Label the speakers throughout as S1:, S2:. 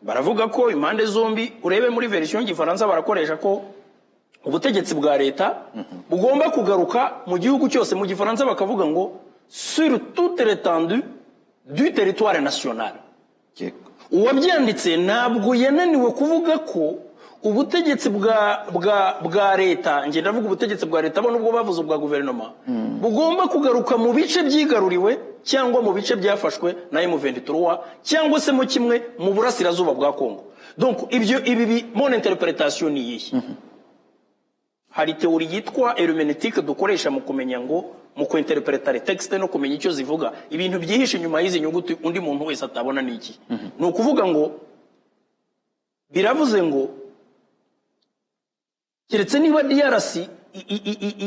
S1: Baravuga ko impande zombi, urebe muri version y'Igifaransa, barakoresha ko ubutegetsi bwa leta bugomba kugaruka mu gihugu cyose. Mu Gifaransa bakavuga ngo "sur toute l'étendue du territoire national". Uwabyanditse ntabwo yananiwe kuvuga ko ubutegetsi bwa leta, njye ndavuga ubutegetsi bwa leta, bo nubwo bavuze ubwa guverinoma, bugomba kugaruka mu bice byigaruriwe cyangwa mu bice byafashwe na M23, cyangwa se mu kimwe mu burasirazuba bwa Congo. Donc ibyo ibi mon interprétation ni iyihe? Hari théorie yitwa herméneutique dukoresha mu kumenya ngo mu kwinterpreta les textes no kumenya icyo zivuga, ibintu byihishe inyuma y'izi nyuguti undi muntu wese atabona ni iki. Ni ukuvuga ngo biravuze ngo keretse niba DRC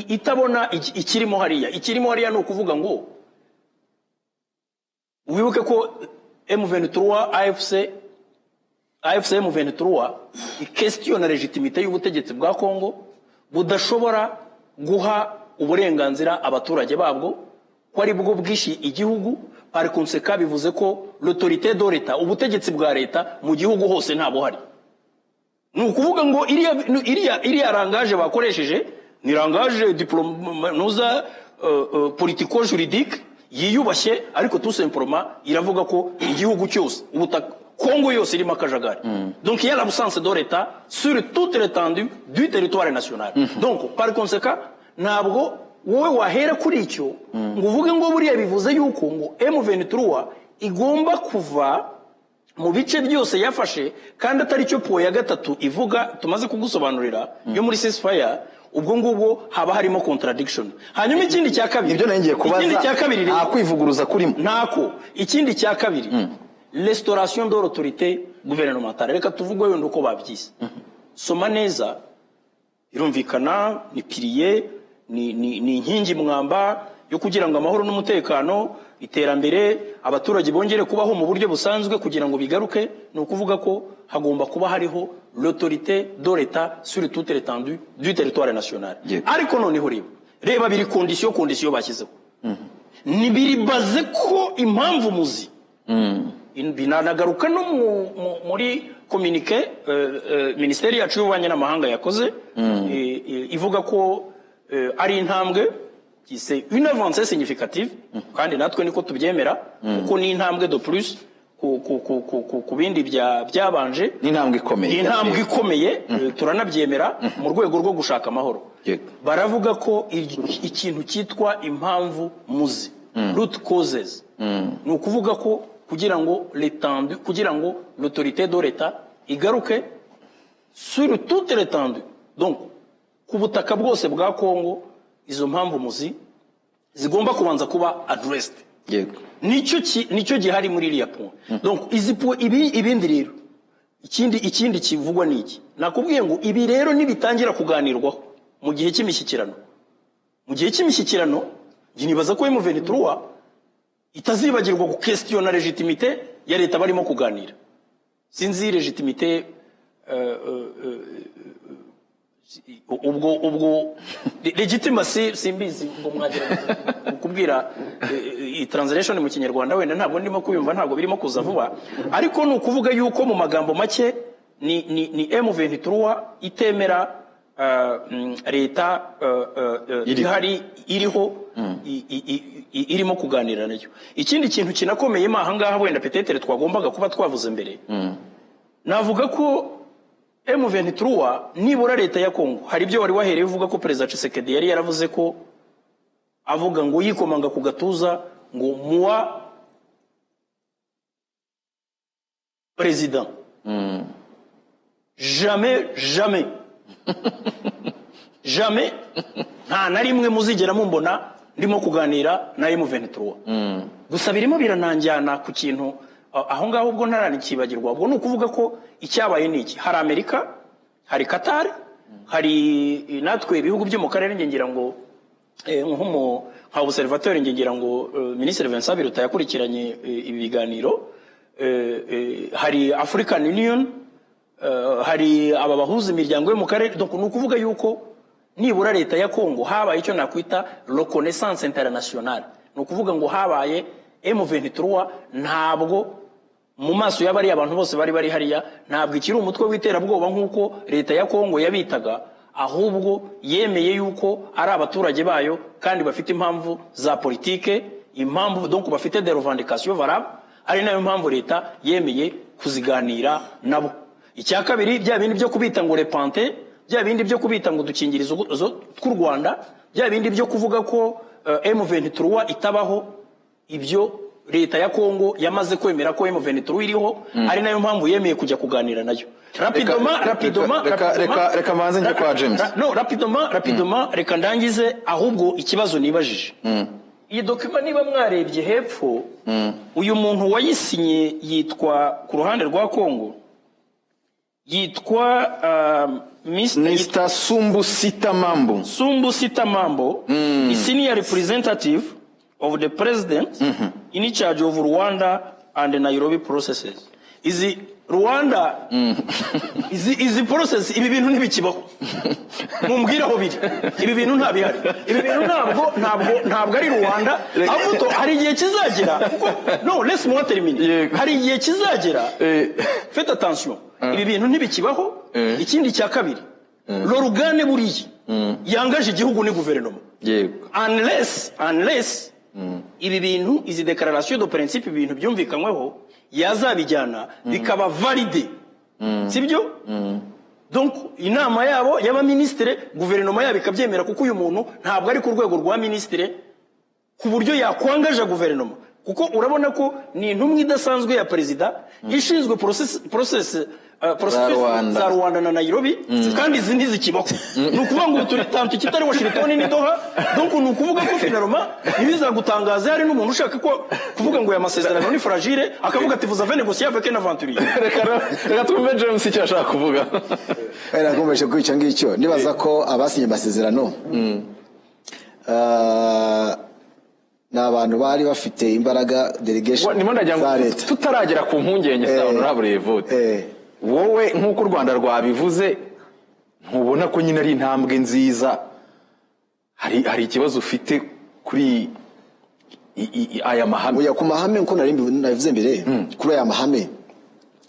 S1: itabona ikirimo hariya. Ikirimo hariya ni ukuvuga ngo wibuke ko M23 AFC M23 iquestionna légitimité y'ubutegetsi bwa Congo budashobora guha uburenganzira abaturage babwo, ko ari bwo bwishi igihugu. Par conséquent, bivuze ko l'autorité de l'État, ubutegetsi bwa leta mu gihugu hose, nta buhari. Ni ukuvuga ngo iriya langage bakoresheje ni langage nuza politico juridique yiyubashye, ariko tout simplement iravuga ko igihugu cyose, ubutaka Kongo yose irimo akajagari. Donc il y a l'absence de l'État sur toute l'étendue du territoire national. Donc par conséquent, ntabwo wowe wahera kuri icyo ngo uvuge ngo buriya bivuze yuko ngo M23 igomba kuva mu bice byose yafashe, kandi atari cyo point ya gatatu ivuga tumaze kugusobanurira yo muri ceasefire. Ubwo ngubwo haba harimo contradiction. Hanyuma ikindi cya kabiri,
S2: Ibyo nari ngiye kubaza.
S1: Ikindi cya kabiri rero,
S2: Nta kwivuguruza kurimo?
S1: Ntako. Ikindi cya kabiri, restauration de l'autorité gouvernementale, reka tuvuge wenda uko babyise. Soma neza, irumvikana, ni pilier, ni inkingi mwamba yo kugira ngo amahoro n'umutekano, iterambere, abaturage bongere kubaho mu buryo busanzwe kugira ngo bigaruke. Ni ukuvuga ko hagomba kuba hariho l'autorité de l'État sur toute l'étendue du territoire national. Ariko noneho reba biri condition bashyizeho ni biri baze ko impamvu muzi binanagaruka no muri communiqué minisiteri yacu y'ububanyi n'amahanga yakoze, ivuga ko ari intambwe, c'est une avancée significative, kandi natwe niko tubyemera, kuko ni intambwe de plus ku bindi byabanje.
S2: Ni intambwe ikomeye.
S1: Ni intambwe ikomeye, turanabyemera mu rwego rwo gushaka amahoro. Baravuga ko ikintu cyitwa impamvu muzi, root causes, ni ukuvuga ko kugira ngo l'étendue, kugira ngo l'autorité de l'État igaruke sur toute l'étendue, donc ku butaka bwose bwa Congo, izo mpamvu muzi zigomba kubanza kuba addressed. Nicyo gihari muri iriya point. Donc izi point, ibi ibindi rero, ikindi kivugwa ni iki? Nakubwiye ngo ibi rero nibitangira kuganirwaho mu gihe cy'imishyikirano, njye nibaza ko M23 itazibagirwa guquestionna légitimité ya leta barimo kuganira. Sinzi légitimité, ubwo legitimacy, simbizi ngo mwagerageza kubwira iyi translation mu Kinyarwanda, wenda ntabwo ndimo kuyumva, ntabwo birimo kuza vuba, ariko ni ukuvuga yuko mu magambo make ni M23 itemera leta ihari iriho irimo kuganira nayo. Ikindi kintu kinakomeyemo aha ngaha, wenda peut-être twagombaga kuba twavuze mbere, navuga ko M23, nibura leta ya Congo, hari ibyo wari wahereye uvuga ko Perezida Tshisekedi yari yaravuze ko avuga ngo yikomanga ku gatuza ngo "Moi président, jamais, jamais, jamais, nta na rimwe muzigera mumbona ndimo kuganira na M23." Gusa birimo birananjyana ku kintu aho ngaho, ubwo ntaranakibagirwa. Ubwo ni ukuvuga ko icyabaye ni iki? Hari Amerika, hari Qatar, hari natwe ibihugu byo mu karere. Nge ngira ngo nka observateur, nge ngira ngo Minisitiri Vincent Biruta yakurikiranye ibi biganiro. Hari African Union, hari aba bahuza imiryango yo mu karere. Donc ni ukuvuga yuko nibura leta ya Congo habaye icyo nakwita reconnaissance internationale. Ni ukuvuga ngo habaye M23 ntabwo Mu maso y'abariya abantu bose bari bari hariya, ntabwo ikiri umutwe w'iterabwoba nk'uko leta ya Kongo yabitaga, ahubwo yemeye yuko ari abaturage bayo kandi bafite impamvu za politike, impamvu donc bafite des revendications valables, ari nayo mpamvu leta yemeye kuziganira nabo. Icya kabiri, bya bindi byo kubita ngo les pantins, bya bindi byo kubita ngo udukingirizo tw'u Rwanda, bya bindi byo kuvuga ko M23 itabaho, ibyo leta ya Kongo yamaze kwemera ko M23 iriho, ari nayo mpamvu yemeye kujya kuganira nayo rapidement. Rapidement.
S2: Reka manze njye kwa James.
S1: No, rapidement, rapidement, reka ndangize. Ahubwo ikibazo nibajije, iyi document niba mwarebye hepfo, uyu muntu wayisinye yitwa, ku ruhande rwa Kongo, yitwa Mr.
S2: Mr Sumbu Sita Mambo.
S1: Sumbu Sita Mambo, the senior representative of the president in charge of Luanda and the Nairobi processes. Izi Luanda, izi process, ibi bintu ntibikibaho. Mumbwire aho biri. Ibi bintu nta bihari. Ibi bintu ntabwo ari Luanda. Ahubwo hari igihe kizagera kuko, no, laisse moi terminer. Hari igihe kizagera. Faites attention. Ibi bintu ntibikibaho. Ikindi cya kabiri, l'organe buriya yangaje igihugu ni guverinoma, unless ibi bintu, izi déclaration de principe, ibintu byumvikanyweho, yazabijyana bikaba validé, sibyo? Donc inama yabo y'abaminisitire, guverinoma yabo ikabyemera, kuko uyu muntu ntabwo ari ku rwego rwa minisitire ku buryo yakwangaje guverinoma, kuko urabona ko ni intumwa idasanzwe ya perezida ishinzwe processus
S2: Luanda.
S1: za Luanda na Nairobi, kandi izi ntizikibaho. Ni ukuvuga ngo ubu turi tantu kitari Washington ni Doha. Donc ni ukuvuga ko finalement ntibizagutangaza hari n'umuntu ushaka ko kuvuga ngo aya masezerano ni fragile, akavuga ati: "Vous avez négocié avec un aventurier."
S2: Reka twumve James icyo ashaka kuvuga.
S3: Nakomeje kuri icyo ngicyo, nibaza ko abasinye amasezerano ni abantu bari bafite imbaraga, delegation
S2: Ndimo ndagira ngo
S3: za leta.
S2: Tutaragera ku mpungenge za honorable Evode, wowe nk'uko u Rwanda rwabivuze, ntubona ko nyine ari intambwe nziza? Hari ikibazo ufite kuri aya mahame?
S3: Oya, ku mahame, nkuko nari nabivuze mbere, kuri aya mahame,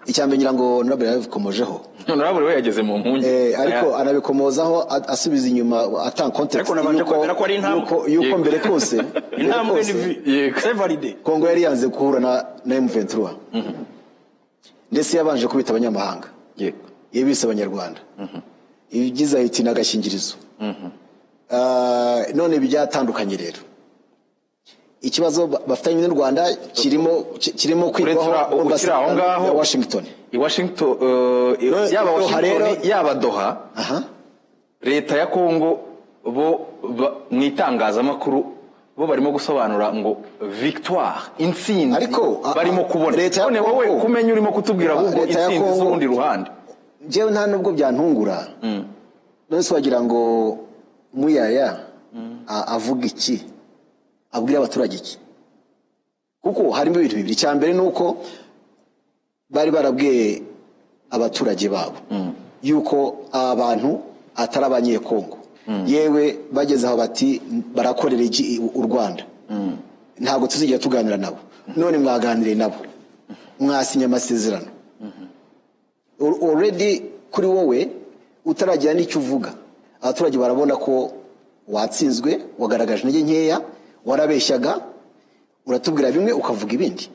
S3: icya mbere ngira ngo honorable yabikomojeho.
S2: Honorable we yageze mu mpungenge.
S3: Ariko anabikomozaho asubiza inyuma, atanga context
S1: Ariko nabanje kwemera ko ari intambwe.
S3: yuko mbere kose mbere
S1: Intambwe
S3: kose,
S1: ni c'est validé.
S3: Kongo yari yanze guhura na M23, ndetse yabanje kubita abanyamahanga, yabise abanyarwanda, ibigize iti n'agakingirizo. None byatandukanye rero, ikibazo bafitanye n'u Rwanda kirimo kwigwaho
S2: Uretse ukiri aho ngaho,
S3: ya Washington.
S2: I Washington, yaba
S3: Doha
S2: Washington, yaba Doha, leta ya Kongo bo mu itangazamakuru bo barimo gusobanura ngo victoire, intsinzi
S3: Ariko,
S2: barimo kubona.
S3: leta ya
S2: None wowe
S3: Kongo-
S2: kumenya urimo kutubwira ahubwo
S3: Leta ya
S2: intsinzi
S3: Kongo-
S2: z'urundi ruhande.
S3: Njyewe nta nubwo byantungura. None se wagira ngo Muyaya avuga iki, abwira abaturage iki? Kuko harimo ibintu bibiri. Icya mbere ni uko bari barabwiye abaturage babo yuko aba bantu atari abanyekongo, yewe bageze aho bati barakorera u Rwanda, ntabwo tuzigera tuganira nabo. None mwaganiriye nabo, mwasinye amasezerano. Already kuri wowe utaragira n'icyo uvuga, abaturage barabona ko watsinzwe, wagaragaje intege nkeya, warabeshyaga, uratubwira bimwe ukavuga ibindi.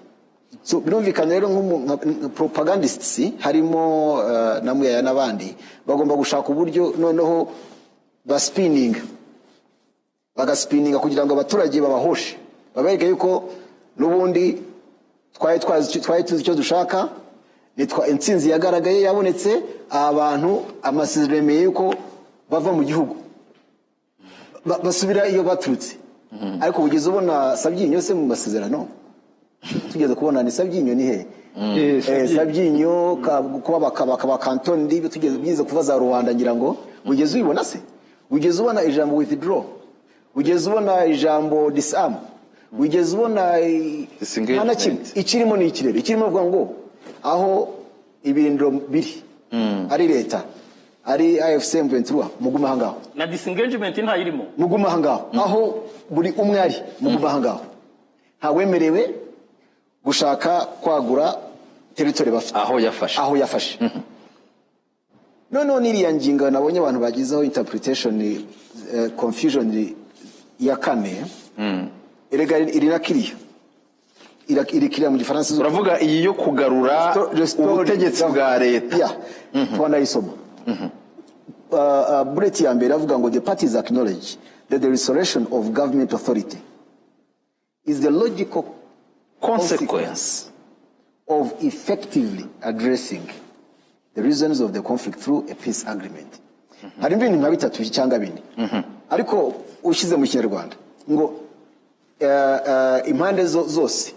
S3: So birumvikana rero, nka propagandists harimo na Muyaya n'abandi, bagomba gushaka uburyo noneho baspininga, bagaspininga kugira ngo abaturage babahoshe, babereke yuko n'ubundi twari tuzi icyo dushaka. Nitwa intsinzi yagaragaye, yabonetse, aba bantu amasezerano yemeye yuko bava mu gihugu, basubira iyo baturutse. Ariko ugeze ubona Sabyinyo se mu masezerano? Tugeze kubona ni Sabyinyo ni he? Sabyinyo kuba bakaba kantoni ndibyo tugeze byize kuva za Rwanda, ngira ngo ugeze ubibona se? Ugeze ubona ijambo withdraw? Ugeze ubona ijambo disarm? Ugeze ubona
S2: Disengagement.
S3: Nta na kimwe ikirimo. Ni ikirere ikirimo kuvuga ngo aho ibirindiro biri, ari leta, ari AFC M23, mugume aha ngaho.
S1: Na disengagement ntayirimo.
S3: Mugume aha ngaho, aho buri umwe ari, mugume aha ngaho, ntawemerewe gushaka kwagura. Territory bafite.
S2: Aho yafashe.
S3: Aho yafashe. Noneho n'iriya ngingo nabonye abantu bagizeho interpretation, confusion, ya kane. Erega iri na kiriya, iri kiriya mu Gifaransa.
S2: Uravuga iyi yo kugarura ubutegetsi bwa leta.
S3: Yeah, twanayisoma. Bullet ya mbere avuga ngo: "The parties acknowledge that the restoration of government authority is the logical
S2: consequence
S3: of effectively addressing the reasons of the conflict through a peace agreement." Harimo ibintu nka bitatu cyangwa bine, ariko ushyize mu Kinyarwanda ngo impande zose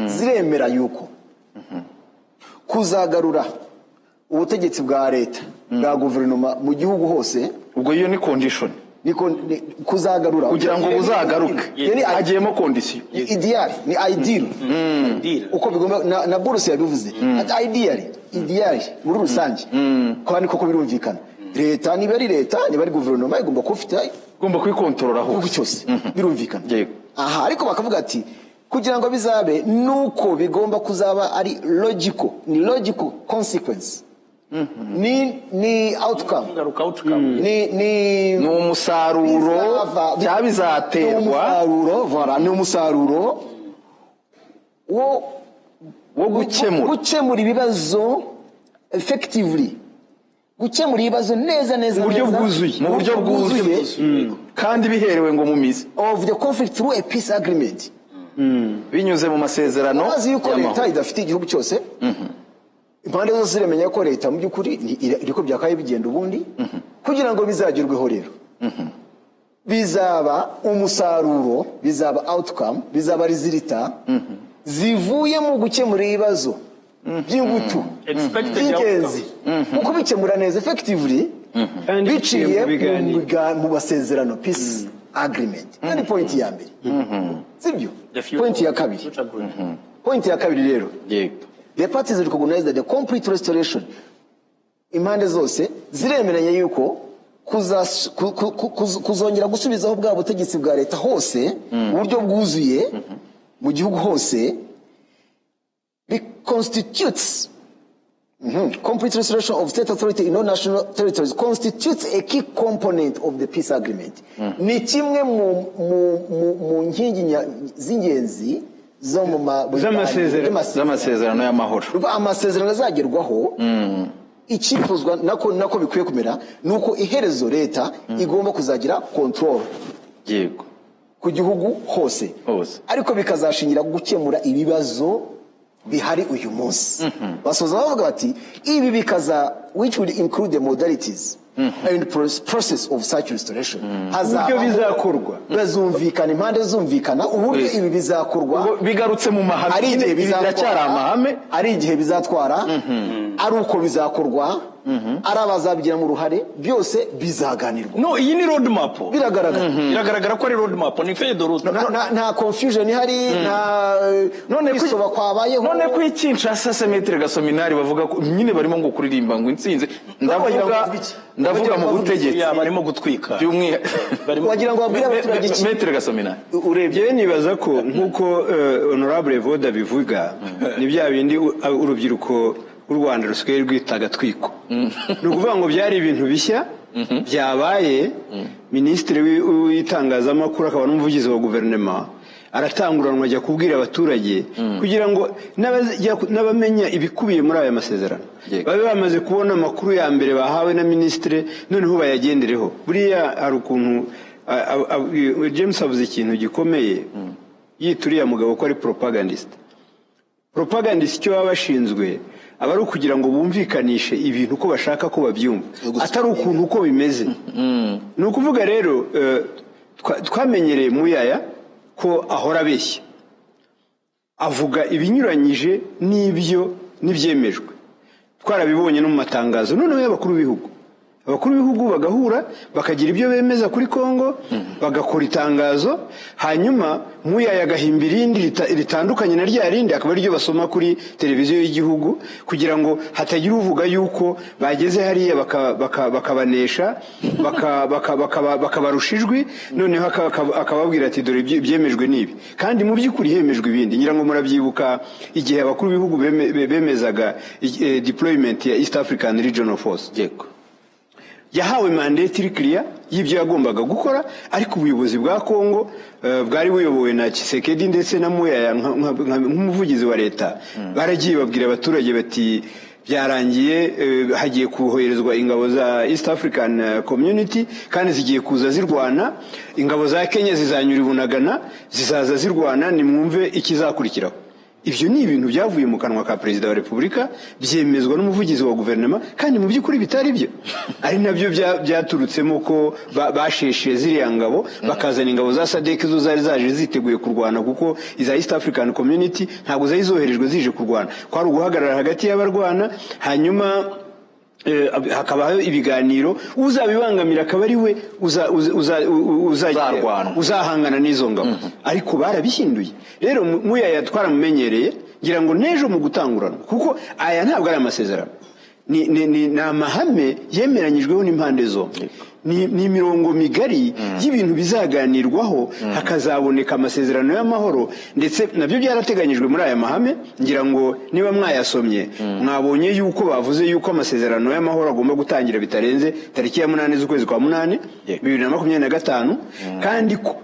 S3: ziremera yuko kuzagarura ubutegetsi bwa leta, bwa guverinoma mu gihugu hose.
S2: Ubwo iyo ni condition.
S3: Niko kuzagarura.
S2: Kugira ngo buzagaruke
S3: Iyo ni
S2: hagiyemo condition.
S3: Ideal, ni ideal.
S1: Deal.
S3: Uko bigomba na Buruse yabivuze ati ideal muri rusange, kandi koko birumvikana, leta niba ari leta, niba ari guverinoma, igomba kuba ifite
S2: ugomba kwikontorora
S3: igihugu
S2: hose.
S3: cyose, birumvikana. Aha ariko bakavuga ati kugira ngo bizabe, nuko bigomba kuzaba ari logical, ni logical consequence, ni outcome.
S1: Ingaruka, outcome.
S3: Ni
S2: Ni umusaruro cyangwa
S3: Ni
S2: bizaterwa
S3: umusaruro, voilà, ni umusaruro wo
S2: wo gukemura
S3: gukemura ibibazo effectively, gukemura ibibazo neza neza
S4: Mu buryo
S3: neza.
S4: bwuzuye.
S2: Mu buryo bwuzuye kandi biherewe ngo mu mizi
S3: of the conflict through a peace agreement.
S2: Binyuze mu masezerano
S3: Bazi yuko
S2: y'amahoro.
S3: leta idafite igihugu cyose. Impande zose ziremenya ko leta mu by'ukuri iriko byakabaye bigenda ubundi. Kugira ngo bizagerweho rero, bizaba umusaruro, bizaba outcome, bizaba résultat zivuye mu gukemura ibibazo by'ingutu
S1: Expected
S3: by'ingenzi, mu kubikemura neza effectively,
S4: Kandi
S3: biciye
S4: biciye mu biganiro.
S3: mu masezerano, peace agreement. Iyo ni point ya mbere, sibyo?
S1: The future-
S3: Point ya kabiri.
S1: Future agreement.
S3: Point ya kabiri rero: "The parties recognize that the complete restoration", impande zose ziremeranya yuko kuzongera gusubizaho bwa butegetsi bwa leta hose, uburyo bwuzuye mu gihugu hose, constitutes complete restoration of state authority in all national territories constitutes a key component of the peace agreement. Ni kimwe mu nkingi z'ingenzi zo mu
S4: Z'amasezerano.
S2: Z'amasezerano y'amahoro.
S3: Ruva amasezerano azagerwaho, icyifuzwa nako bikwiye kumera ni uko iherezo leta igomba kuzagira control ku gihugu hose,
S2: Hose.
S3: ariko bikazashingira gukemura ibibazo bihari uyu munsi. Basoza bavuga bati ibi bikaza, which will include the modalities and process of such restoration.
S4: Uburyo bizakorwa.
S3: Bazumvikana, impande zumvikana uburyo ibi bizakorwa.
S2: Ubwo bigarutse mu mahame.
S3: Ari igihe
S2: Ibi biracyari
S3: bizatwara,
S2: amahame.
S3: ari igihe bizatwara, ari uko bizakorwa, ari abazabigiramo uruhare, byose bizaganirwa.
S1: No, iyi ni road map.
S3: Biragaragara.
S1: Biragaragara ko ari road map, ni feuille de route.
S3: Nta confusion ihari, nta
S2: None
S3: kwisoba kwabayeho.
S2: None ko i Kinshasa se, Maître Gasominari, bavuga ko nyine barimo ngo kuririmba ngo intsinzi,
S3: Wagira ngo
S2: ndavuga
S3: bavuge iki?
S2: ndavuga
S3: Wagira
S2: mu
S3: ngo bavuge iki?
S2: butegetsi.
S1: Ya, barimo gutwika.
S2: By'umwihariko.
S1: Barimo.
S3: Wagira ngo babwire abaturage iki?
S2: Maître Gasominari.
S4: Urebye nibaza ko nk'uko honorable Voda bivuga, ni bya bindi urubyiruko rw'u Rwanda rusigaye rwita agatwiko. Ni ukuvuga ngo byari ibintu bishya byabaye, minisitiri w'itangazamakuru akaba n'umuvugizi wa guverinoma aratanguranwa ajya kubwira abaturage kugira ngo n'abamenya ibikubiye muri aya masezerano babe bamaze kubona amakuru ya mbere bahawe na minisitiri, noneho bayagendereho. Buriya hari ukuntu James avuze ikintu gikomeye, yita uriya mugabo ko ari propagandist. Propagandist icyo baba bashinzwe aba ari ukugira ngo bumvikanishe ibintu uko bashaka ko babyumva, atari ukuntu uko bimeze. Ni ukuvuga rero twamenyereye Muyaya ko ahora abeshya, avuga ibinyuranyije n'ibyo n'ibyemejwe. Twarabibonye no mu matangazo noneho y'abakuru b'ibihugu. Abakuru b'ibihugu bagahura, bakagira ibyo bemeza kuri Kongo, bagakora itangazo, hanyuma Muyaya agahimba irindi ritandukanye na rya rindi, akaba ariryo basoma kuri televiziyo y'igihugu, kugira ngo hatagira uvuga yuko bageze hariya bakabanesha, bakabarusha ijwi, noneho akababwira ati dore ibyemejwe n'ibi, kandi mu by'ukuri hemejwe ibindi. Ngira ngo murabyibuka igihe abakuru b'ibihugu bemezaga deployment ya East African Regional Force. Yahawe mandate iri clear y'ibyo yagombaga gukora, ariko ubuyobozi bwa Kongo bwari buyobowe na Tshisekedi ndetse na Muyaya nk'umuvugizi wa leta, baragiye babwira abaturage bati byarangiye, hagiye koherezwa ingabo za East African Community, kandi zigiye kuza zirwana, ingabo za Kenya zizanyura i Bunagana, zizaza zirwana, nimwumve ikizakurikiraho. Ibyo ni ibintu byavuye mu kanwa ka Perezida wa Repubulika, byemezwa n'umuvugizi wa guverinoma, kandi mu by'ukuri bitari byo, ari nabyo byaturutsemo ko basheshe ziriya ngabo, bakazana ingabo za SADC, zo zari zaje ziteguye kurwana, kuko iza East African Community ntabwo zari zoherejwe zije kurwana, kwari uguhagarara hagati y'abarwana, hanyuma hakabaho ibiganiro, uzabibangamira akaba ari we
S2: Uzarwanwa.
S4: uzahangana n'izo ngabo. Ariko barabihinduye. Rero Muyaya twaramumenyereye, ngira ngo n'ejo mu gutanguranwa, kuko aya ntabwo ari amasezerano, ni amahame yemeranyijweho n'impande zombi, ni imirongo migari y'ibintu bizaganirwaho, hakazaboneka amasezerano y'amahoro, ndetse nabyo byarateganyijwe muri aya mahame. Ngira ngo niba mwayasomye, mwabonye yuko bavuze yuko amasezerano y'amahoro agomba gutangira bitarenze tariki ya 8 z'ukwezi kwa 8 2025, kandi ko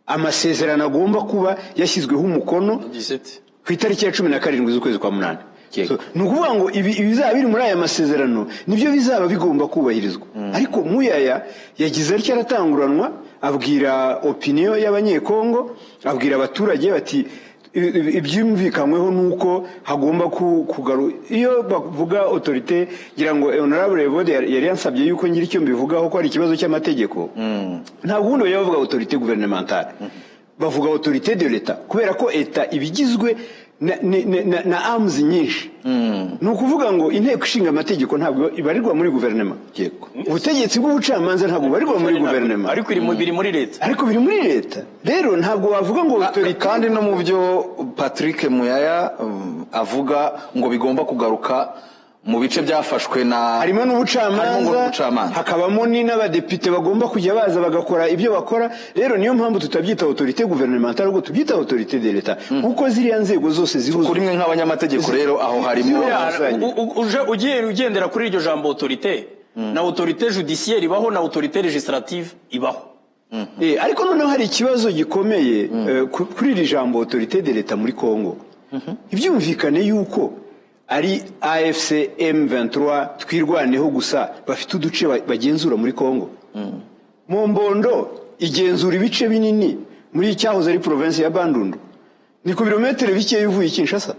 S4: amasezerano agomba kuba yashyizweho umukono ku itariki ya 17 z'ukwezi kwa 8. So, ni ukuvuga ngo ibi ibizaba biri muri aya masezerano nibyo bizaba bigomba kubahirizwa. Ariko Muyaya yagize atya aratanguranwa, abwira opinion y'Abanyekongo, abwira abaturage bati ibyumvikanyweho ni uko hagomba kugaru. Iyo bavuga autorité, ngira ngo honorable Evode yari yansabye yuko ngira icyo mbivugaho, ko ari ikibazo cy'amategeko. Ntabwo ubundi bajya bavuga autorité gouvernementale, bavuga autorité de l'État, kubera ko État iba igizwe na arms nyinshi. Ni ukuvuga ngo Inteko Ishinga Amategeko ntabwo ibarirwa muri guverinoma, ubutegetsi bw'ubucamanza ntabwo bubarirwa muri guverinoma,
S1: ariko biri muri leta.
S4: Ariko biri muri leta. Rero ntabwo wavuga ngo autorité.
S2: Kandi no mu byo Patrick Muyaya avuga ngo bigomba kugaruka mu bice byafashwe na
S4: harimo
S2: harimo ngo
S4: n'ubucamanza,
S2: n'ubucamanza.
S4: Hakabamo ni n'abadepite bagomba kujya baza bagakora ibyo bakora. Rero niyo mpamvu tutabyita autorité gouvernementale, ahubwo tubyita autorité de l'État, kuko ziriya nzego zose zihuza.
S2: Kuri mwe nk'abanyamategeko rero, aho harimo
S4: Ziriya-
S1: Ugiye ugendera kuri iryo jambo autorité, na autorité judiciaire ibaho, na autorité législative ibaho.
S4: Ariko noneho hari ikibazo gikomeye kuri iri jambo autorité de l'État muri Congo. Ibyumvikane yuko ari AFC M23, Twirwaneho gusa bafite uduce bagenzura muri Congo. Mombondo igenzura ibice binini muri cyahoze ari province ya Bandundu, ni ku birometero bikeya uvuye i Kinshasa.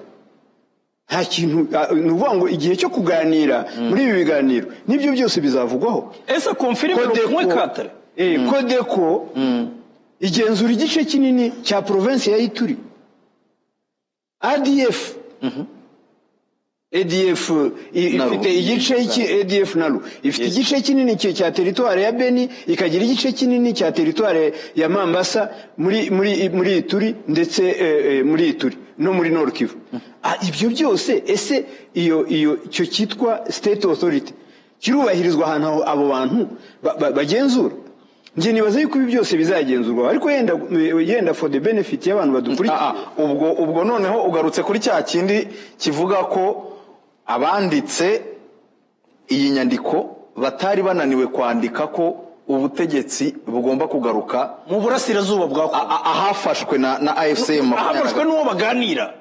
S4: Nta kintu, ni ukuvuga ngo igihe cyo kuganira muri ibi biganiro nibyo byose bizavugwaho.
S1: Ese confirme le point 4?
S4: Codeco igenzura igice kinini cya province ya Ituri. ADF
S2: Naru.
S4: ifite igice ADF Nalu ifite igice kinini cya territoire ya Beni, ikagira igice kinini cya territoire ya Mambasa muri Ituri, ndetse muri Ituri no muri Nord Kivu. Ibyo byose, ese iyo icyo cyitwa state authority kirubahirizwa ahantu aho abo bantu bagenzura? Njye nibaza yuko ibi byose bizagenzurwa, ariko yenda for the benefit y'abantu badukurikiye.
S2: Ubwo noneho ugarutse kuri cya kindi kivuga ko abanditse iyi nyandiko batari bananiwe kwandika ko ubutegetsi bugomba kugaruka
S1: mu burasirazuba bwa Kongo,
S2: ahafashwe na AFC
S1: ahafashwe n'uwo baganira,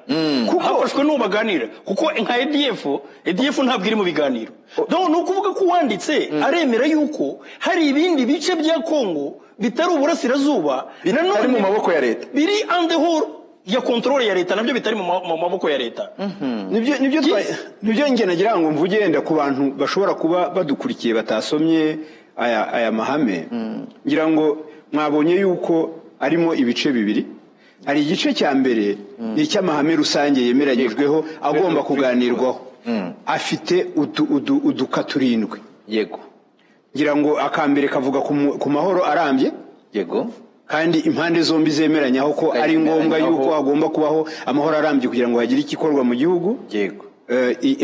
S1: kuko ahafashwe n'uwo baganira, kuko nka ADF ntabwo iri mu biganiro. Donc ni ukuvuga ko uwanditse aremera yuko hari ibindi bice bya Kongo bitari uburasirazuba
S2: bitari mu maboko ya leta,
S1: biri en dehors ya contrôle ya leta, nabyo bitari mu maboko ya leta.
S4: Nibyo njye nagira ngo mvuge, yenda ku bantu bashobora kuba badukurikiye batasomye aya mahame. Ngira ngo mwabonye yuko arimo ibice bibiri. Hari igice cya mbere, ni icy'amahame rusange yemeranyijweho agomba kuganirwaho, afite uduka turindwi. Ngira ngo akambere kavuga ku mahoro arambye, kandi impande zombi zemeranyaho ko ari ngombwa
S2: Zemeranyaho.
S4: yuko hagomba kubaho amahoro arambye kugira ngo hagire igikorwa mu gihugu.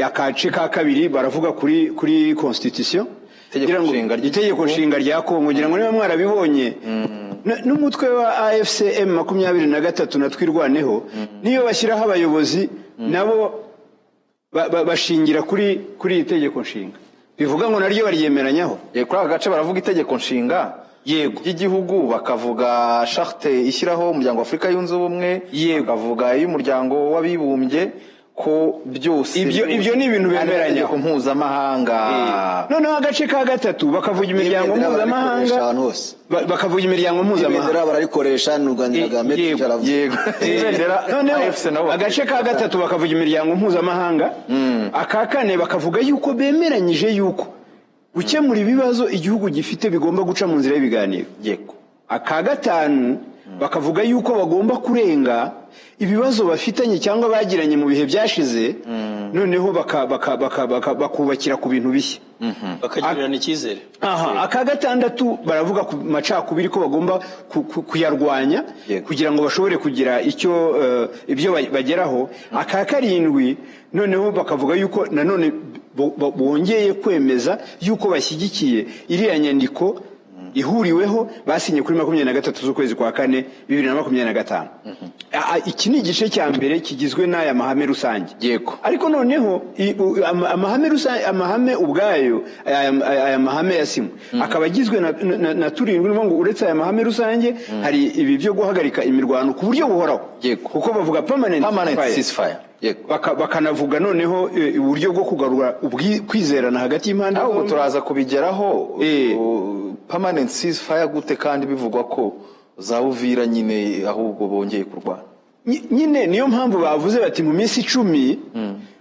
S4: Akace ka kabiri baravuga kuri constitution.
S2: Itegeko
S4: Ngira ngo-
S2: nshinga ry'igihugu.
S4: Itegeko nshinga rya Kongo. Ngira ngo niba mwarabibonye, n'umutwe wa AFC M23 na Twirwaneho, niyo bashyiraho abayobozi, nabo bashingira kuri iri tegeko nshinga, bivuga ngo naryo baryemeranyaho.
S2: Kuri aka gace baravuga itegeko nshinga ry'igihugu, bakavuga charte ishyiraho Umuryango wa Afurika Yunze Ubumwe, bakavuga iy'Umuryango w'Abibumbye, ko byose
S4: Ibyo ni ibintu
S2: ari
S4: bemeranyaho.
S2: amategeko mpuzamahanga.
S4: Noneho agace ka gatatu bakavuga imiryango
S3: Ibendera
S4: mpuzamahanga.
S3: bararikoresha ahantu hose.
S4: Bakavuga imiryango mpuzamahanga.
S3: Ibendera bararikoresha, nunganiraga Maître Cyaravuze.
S2: Ibendera.
S4: Noneho
S2: AFC nabo
S4: agace ka gatatu bakavuga imiryango mpuzamahanga. Aka kane bakavuga yuko bemeranyije yuko gukemura ibibazo igihugu gifite bigomba guca mu nzira y'ibiganiro. Aka gatanu bakavuga yuko bagomba kurenga ibibazo bafitanye cyangwa bagiranye mu bihe byashize, noneho bakubakira ku bintu bishya,
S1: bakagirirana icyizere.
S4: Aha, aka gatandatu baravuga ku macakubiri, ko bagomba kuyarwanya kugira ngo bashobore kugira icyo ibyo bageraho. Aka karindwi noneho bakavuga yuko nanone bongeye kwemeza yuko bashyigikiye iriya nyandiko ihuriweho basinye kuri 23 z'ukwezi kwa kane 2025. Iki ni igice cya mbere kigizwe n'aya mahame rusange. Ariko noneho amahame rusange, amahame ubwayo, aya mahame yasinywe akaba agizwe na turindwi. Ni ukuvuga ngo uretse aya mahame rusange, hari ibi byo guhagarika imirwano ku buryo buhoraho, kuko bavuga permanent
S2: permanent
S4: ceasefire.
S2: Ceasefire.
S4: Bakanavuga noneho uburyo bwo kugarura kwizerana hagati y'impande
S2: Ahubwo
S4: zombi.
S2: turaza kubigeraho. Permanent ceasefire gute kandi bivugwa ko za Uvira nyine ahubwo bongeye kurwana?
S4: Nyine niyo mpamvu bavuze bati mu minsi 10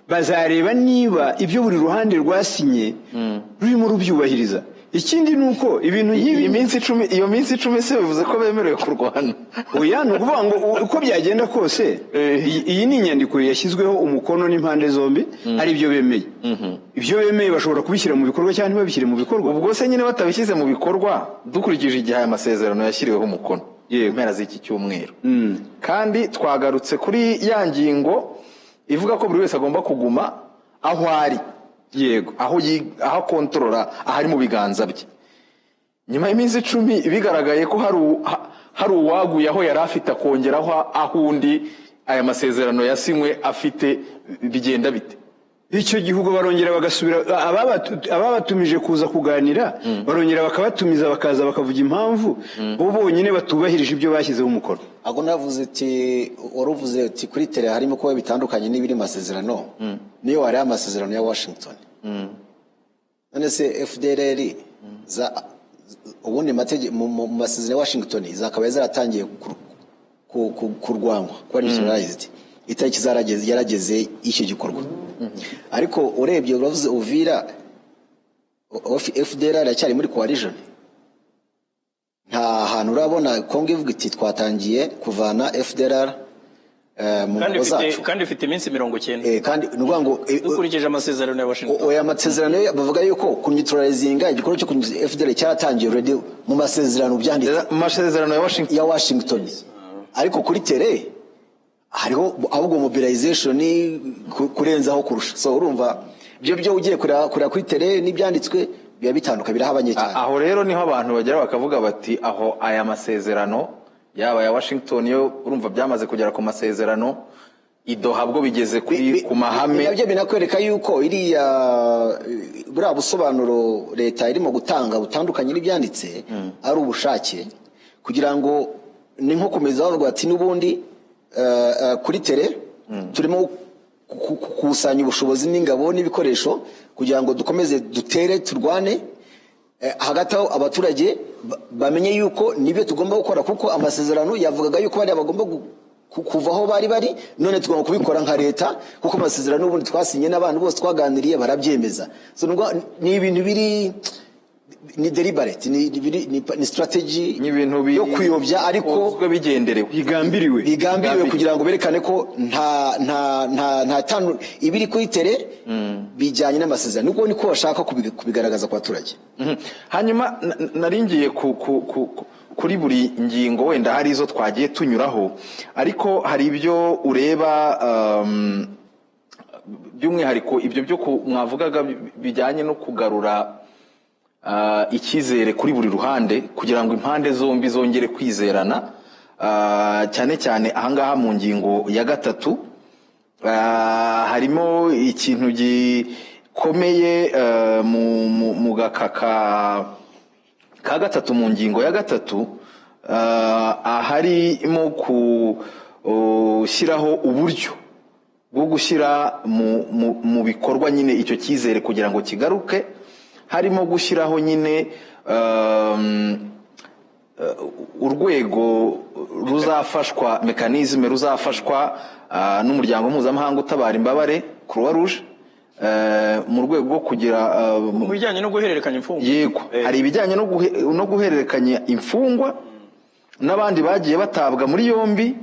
S4: bazareba niba ibyo buri ruhande rwasinye rurimo rubyubahiriza. Ikindi ni uko ibintu nk'ibi
S2: Iyi minsi 10, iyo minsi 10 se bivuze ko bemerewe kurwana?
S4: Oya, ni ukuvuga ngo uko byagenda kose, iyi ni inyandiko yashyizweho umukono n'impande zombi. Hari ibyo bemeye. Ibyo bemeye bashobora kubishyira mu bikorwa cyangwa ntibabishyire mu bikorwa.
S2: Ubwo se nyine batabishyize mu bikorwa, dukurikije igihe aya masezerano yashyiriweho umukono, mpera z'iki cyumweru, kandi twagarutse kuri ya ngingo ivuga ko buri wese agomba kuguma aho ari, aho akontorora, ahari mu biganza bye, nyuma y'iminsi 10 bigaragaye ko hari uwaguye aho yari afite, akongeraho aho undi aya masezerano yasinywe afite, bigenda bite?
S4: Icyo gihugu barongera bagasubira, ababatumije kuza kuganira barongera bakabatumiza, bakaza bakavuga impamvu bo bonyine batubahirije ibyo bashyizeho umukono.
S3: Ahubwo navuze uti, wari uvuze uti kuri terrain harimo kuba bitandukanye n'ibiri mu masezerano. Niyo wari amasezerano ya Washington, none se FDLR za ubundi mu masezerano ya Washington zakabaye zaratangiye kurwanywa, kuba neutralized, itariki zarageze yarageze icyo gikorwa. Ariko urebye, uravuze Uvira, FDLR iracyari muri coalition. Nta hantu urabona Kongo ivuga iti twatangiye kuvana FDLR mu
S1: Kandi
S3: ngabo
S1: ifite
S3: zacu.
S1: Kandi ifite iminsi 90
S3: Kandi ni ukuvuga ngo
S1: dukurikije amasezerano ya Washington.
S3: Oya, amasezerano yo bavuga yuko kuneutralizinga, igikorwa cyo kuneutralizinga FDLR cyaratangiye already mu masezerano byanditse.
S2: Mu masezerano ya Washington.
S3: Ya Washington. Ariko kuri terrain hariho ahubwo mobilization kurenzaho kurusha. So urumva ibyo ugiye kureba kuri terrain n'ibyanditswe biba bitandukanye, birahabanye cyane.
S2: Aho rero niho abantu bagera bakavuga bati aho aya masezerano yaba aya Washington, yo urumva byamaze kugera ku masezerano, i Doha bwo bigeze kuri ku mahame.
S3: Nabyo binakwereka yuko iriya buriya busobanuro leta irimo gutanga butandukanye n'ibyanditse ari ubushake, kugira ngo ni nko komeza bavuga bati n'ubundi kuri terrain turimo gukusanya ubushobozi n'ingabo n'ibikoresho kugira ngo dukomeze dutere, turwane. Hagati aho abaturage bamenye yuko nibyo tugomba gukora, kuko amasezerano yavugaga yuko bariya bagomba kuva aho bari bari, none tugomba kubikora nka leta, kuko amasezerano n'ubundi twasinye n'abantu bose twaganiriye barabyemeza. So, ni ibintu biri Ni deliberate, ni strategy
S2: Ni ibintu
S3: yo kuyobya, ariko
S2: bikozwe bigenderewe.
S4: Bigambiriwe.
S3: Bigambiriwe kugira ngo berekane ko nta tanu ibiri kuri terrain bijyanye n'amasezerano. Nubwo niko bashaka kubigaragaza ku baturage.
S2: Hanyuma nari ngiye kuri buri ngingo, wenda hari izo twagiye tunyuraho, ariko hari ibyo ureba by'umwihariko, ibyo byo mwavugaga bijyanye no kugarura icyizere kuri buri ruhande kugira ngo impande zombi zongere kwizerana, cyane cyane ahangaha mu ngingo ya gatatu harimo ikintu gikomeye mu gakaka ka gatatu, mu ngingo ya gatatu, aharimo gushyiraho uburyo bwo gushyira mu bikorwa nyine icyo cyizere kugira ngo kigaruke, harimo gushyiraho nyine urwego ruzafashwa, mécanisme ruzafashwa n'umuryango mpuzamahanga utabara imbabare, Croix Rouge, mu rwego rwo kugira
S1: Mu bijyanye no guhererekanya imfungwa.
S2: Yego. Hari ibijyanye no guhererekanya imfungwa n'abandi bagiye batabwa muri yombi.